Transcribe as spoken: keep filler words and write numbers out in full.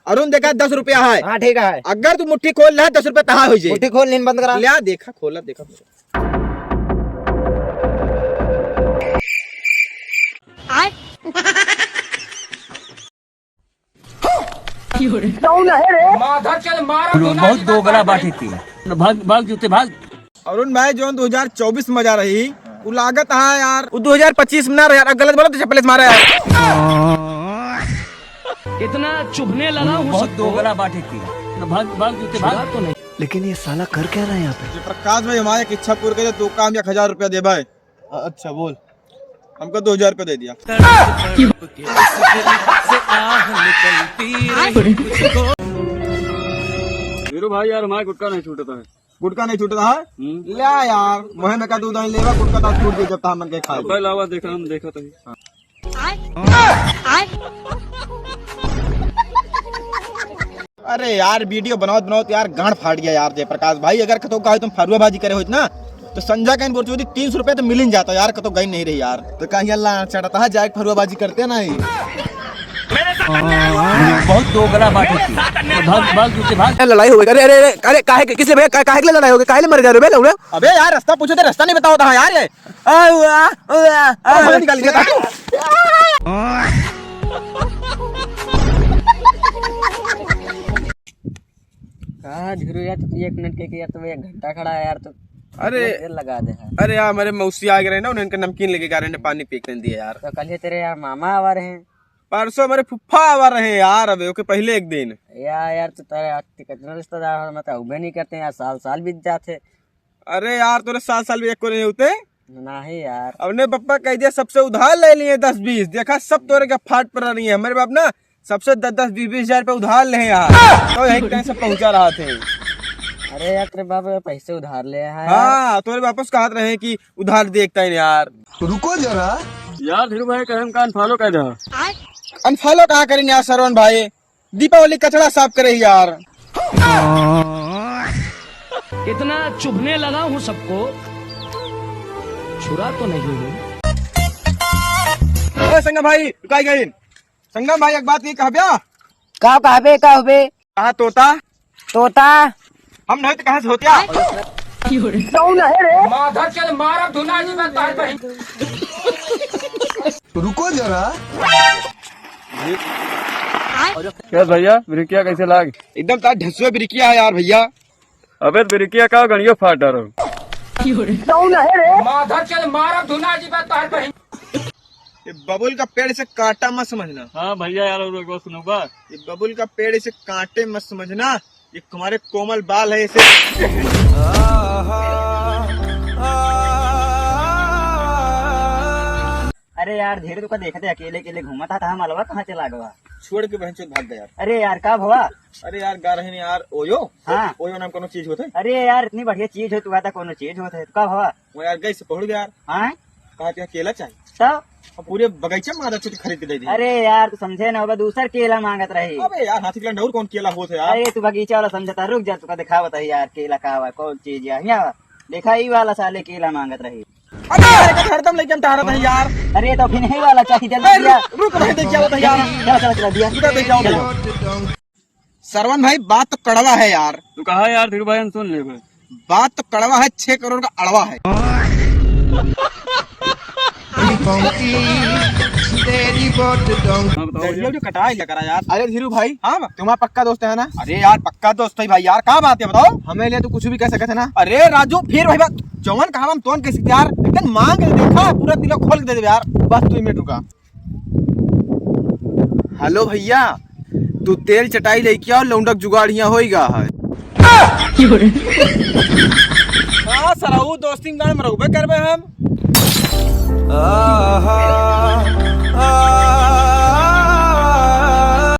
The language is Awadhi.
अरुण देखा, दस रुपया है। हाँ, ठीक है। अगर तू मुट्ठी खोल ले, दस रुपया तहा हो जाए। मुट्ठी खोल, नींद बंद करा। ले आ, देखा, खोला, देखा। कौन है रे? माधर चल मारा बहुत दोगला बात है। भाग, भाग जूते, भाग। अरुण भाई, जौन दो हज़ार चउबीस में जा रही, उ लागत है यार, उ दो हज़ार पच्चीस में ना रहे यार, गलत बोला तो चप्पल से मारा यार। इतना चुभने लगा हूँ बहुत सबको। दोगला बात है। भाग, भाग जूते, भाग। छुड़ा तो नहीं। लेकिन ये साला कर क्या रहा है यहाँ पे? प्रकाश भाई, हमारे एक इच्छा पूरी कर दे, तो काम एक हजार रुपया दे भाई। अ-, अच्छा, बोल। हमका दो हजार रुपया दे दिया। हीरो भाई, यार, हमारा गुटखा नहीं छूटता है। गुटखा नहीं छूटता है? हम्म। ले यार, मोहे में का दूध आई लेवा, गुटखा तो छूट गई जब तक मन के खा अबे लावा, देखा, हम देखा तो ही। अरे यार, वीडियो बनावत बनावत यार गांड फाट गया यार जयप्रकाश भाई। अगर कतो का तुम फरुआ बाजी करे होत ना, तो संजय का इन बोलती होती तीन सौ रुपया तो मिल ही जाता यार, कतो गई नहीं रही यार। तो कहीं अल्लाह चढ़ता है, जाए फरुआ बाजी करते नहीं। बहुत दोगला बात होती है। भाग, भाग, पीछे भाग। लड़ाई हो गई। अरे, अरे, अरे, अरे, काहे के, किस लिए भैया, का-, काहे के लिए लड़ाई हो गई? काहे ले मर जा रहे हो बे लौड़ा? अबे यार, रास्ता पूछो तो रास्ता नहीं बताओ था यार ये। आ, आ, आ, आ, आ, बाहर निकाल दिया था। कहाँ धीरू यार, तू एक मिनट के, के यार, तू एक घंटा खड़ा है यार, तू अरे, इतना देर लगा दे है। अरे यार, हमारे मौसी आ गए रहे ना, उन्हें इनका नमकीन लेके आ रहे हैं, पानी पी के दिए यार। तो कल ही तेरे यार मामा आवा रहे हैं। परसों हमारे फुफ्फा आवा रहे हैं यार, अबे ओके पहले एक दिन। यार, यार, तू तेरे यार, कितना रिश्तेदार हो, मतलब, उबे नहीं करते हैं यार, साल, साल बीत जाते। अरे यार, तोरे सात साल भी एक को नहीं होते। नहीं यार। अपने पप्पा कह दिया, सबसे उधार ले लिए दस बीस, देखा सब तोरे के फाट पर रही है। हमारे बाप ना सबसे दस दस बीस बीस हजार रुपये उधार ले हैं यार, तो यही टाइम से पहुंचा रहा थे। अरे यार, तेरे बाप पैसे उधार ले हैं यार। हाँ, तोरे वापस कहत रहे कि उधार देखता है यार। रुको जरा। यार धीरू भाई, कहे हम का अनफॉलो कर दे। अनफॉलो कहाँ करें यार सरवन भाई? दीपावली कचड़ा साफ करे यार। इतना चुभने लगा हूँ सबको, छुरा तो नहीं हूँ। ए संगा भाई, रुकाई गई। संगा भाई, एक बात नहीं कहब्या? का कहबे, का होबे? कहा तोता? तोता? हम नहीं तो कहाँ से होत्या? कौन है रे? माधर चल मारा धुना जी में तार बहिन। रुको जरा। क्या भैया, बिरिकिया कैसे लाग? एकदम तार ढसुआ बिरिकिया है यार भैया। अबे बिरिकिया का गणियो फाट डारो। कौन है रे? माधर चल मारा धुना जी में तार बहिन। ये बबुल का पेड़ से कांटा मत समझना। हाँ भैया यार, और एक बात सुनूंगा। ये बबुल का पेड़ से कांटे मत समझना, ये तुम्हारे कोमल बाल है इसे। अरे यार, धीरे तुका देखते अकेले अकेले घूमत हा, तहाँ मलवा कहाँ चला गवा? छोड़ के बहनचोद भाग गया यार। अरे यार, का भवा? अरे यार, गा रहे ने यार, ओयो। हाँ। ओयो नाम कोनो चीज होत है? अरे यार, इतनी बढ़िया चीज हो, तू कहता कोनो चीज होत है, तो का भवा? वो यार, गई से पहुड़ गया यार। हाँ? कहा क्या केला चाहिए? तब? अब पूरे बगीचा में आधा चुटी खरीद के दे दी। अरे यार, तू समझे ना, वो दूसर केला मांगत रही। अबे यार, हाथी के लंडौर कौन केला होत है यार? अरे, तू बगीचा वाला समझता, रुक जा, तुका दिखावत है यार, केला का हुआ, कौन चीज है, हियाँ देखा, ई वाला साले केला मांगत रही। अबे यार, एक हरदम लेके हम टहरत है यार। अरे, तो फिर यही वाला चाहिए, जल्दी अरे, दिया। रुक, रुक, मैं देख के आवत है यार। चला, चला, चला, दिया। रुक, देख के आवत है। सरवन भाई, बात तो कड़वा है यार। तू कहा यार, धीरू भाई, हम सुन ले भाई। बात तो कड़वा है, छह करोड़ का अड़वा है। हाँ, बताओ दरिया भैया। जो कटाई लग रहा यार। अरे धीरू भाई, हाँ बा। तुम्हारा पक्का दोस्त है ना? अरे यार, पक्का दोस्त है भाई यार, का बात है बताओ? हमें लिए तू कुछ भी कह सकत है ना? अरे राजू, फिर भाई बात जवन कहा हम तोन कह सकते यार, लेकिन मांग ले देखा, पूरा दिल खोल के दे दे यार। बस तू ही मिनट रुका। हेलो भैया, तू तेल चटाई लेके आओ, लौंडक जुगाड़ हियां होइगा है। हाँ सरऊ, दोस्ती में गान मरौबे करबे हम।